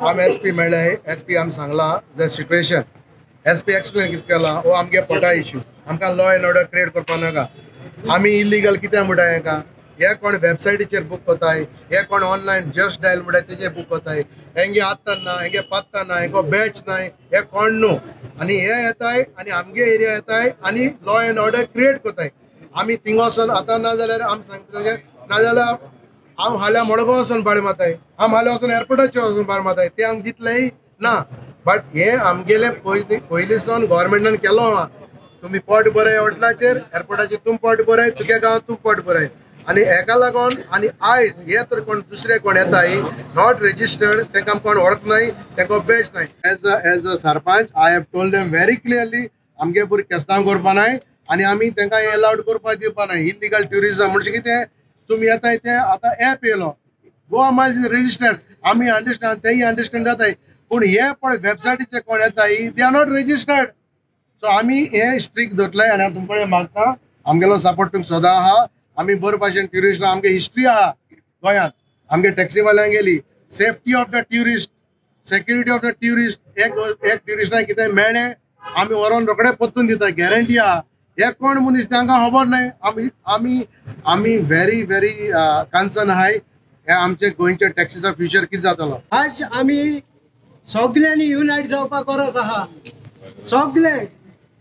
आम S P मेळ्ळे, S P आम सांगला the situation. S P explain कितें केलां, हो आमगे पोटा इश्यू, आमकां लॉ एंड ऑर्डर क्रिएट करपा नाका. आमी इलिगल कित्याक म्हणटा हेका, हे कोण वेबसायटीचेर बूक कोताय, हे कोण ऑनलायन जस्ट डायल म्हणटाय तेजेर बूक कोताय, हेंगे आत्तां ना, हेंगे पत्ता ना, हेंगो बॅच नाय, हे कोण न्हू. आनी हे येताय आनी आमगे एरिया येताय आनी लॉ एंड ऑर्डर क्रिएट कोताय. आमी थिंगा वचोन आतां ना जाल्यार आम सांगता, नाजाल्यार हांव हाल्यां मडगांव वचोन भाडें मारताय, हांव हाल्यां वचोन एअरपोर्टाचेर वचोन भाडें मारताय, ते आमकां दितलेय ना. बट हे आमगेले पयलीं सावन गोवोरमेंटान केलो आहा, तुमी पोट बरय हॉटेलाचेर, एअरपोर्टाचेर तूं पोट बरय, तुगे गांवांत तूं पोट बरय. आनी हेका लागोन आनी आयज हे तर कोण दुसरे कोण येताय not registered, तांकां कोण वळखनाय, तांकां बॅच नाय. As a sarpanch I have told them very clearly, आमगे भुरगीं केस्तांव करपा नाय आनी आमी तांकां एलावड करपा दिवपा नाय. इलिगल ट्युरिजम म्हणजे कितें, तुमी येताय ते आतां एप येयलो, गोवा मायल्स is registered, आमी अंडरस्टँड, तेय अंडरस्टँड जाताय, पूण हे पळय वेबसायटीचे कोण येताय they are not registered. So आमी हे स्ट्रीक धरले आनी हांव तुमचे कडेन मागता आमगेलो सपोर्ट तुमकां सदां आहा. आमी बरे भाशेन ट्युरिस्ट, आमगे हिस्ट्री आहा गोंयांत, आमगे टॅक्सीवाल्यांगेली safety of the tourist, security of the tourist. एक ट्युरिस्टाक कितें मेळ्ळें आमी व्हरोन रोखडे परतून दिता, गॅरंटी आहा. हे कोण मनीस तांकां खबर नाय. आमी आमी आमी व्हेरी व्हेरी कन्सर्न आहाय हे आमचे गोंयच्या टॅक्सीचो फ्युचर कितें जातलो. आज आमी सगल्यांनी युनायट जावपाक गरज आहा. सगळे,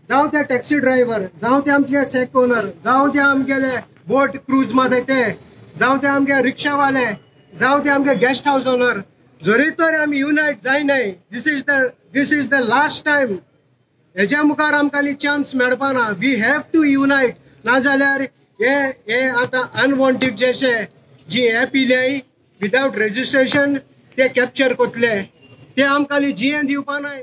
जावं ते टॅक्सी ड्रायव्हर, जावं ते आमचे सॅक ओनर, जावं ते आमगेले बोट क्रूज मारताय ते, जावं ते आमगे रिक्षावाले, जावं ते आमगे गेस्ट हावस ओनर, जरी तर आमी युनायट जायनाय, this is the last time. हेज्या मुखार आमकां आनी चान्स मेळपाना. We have to unite, नाजाल्यार हे हे आतां अनवॉन्टेड जशे जी एप येयल्याय विदावट रेजिस्ट्रेशन ते कॅप्चर करतले, ते आमकां जियेन दिवपा नाय.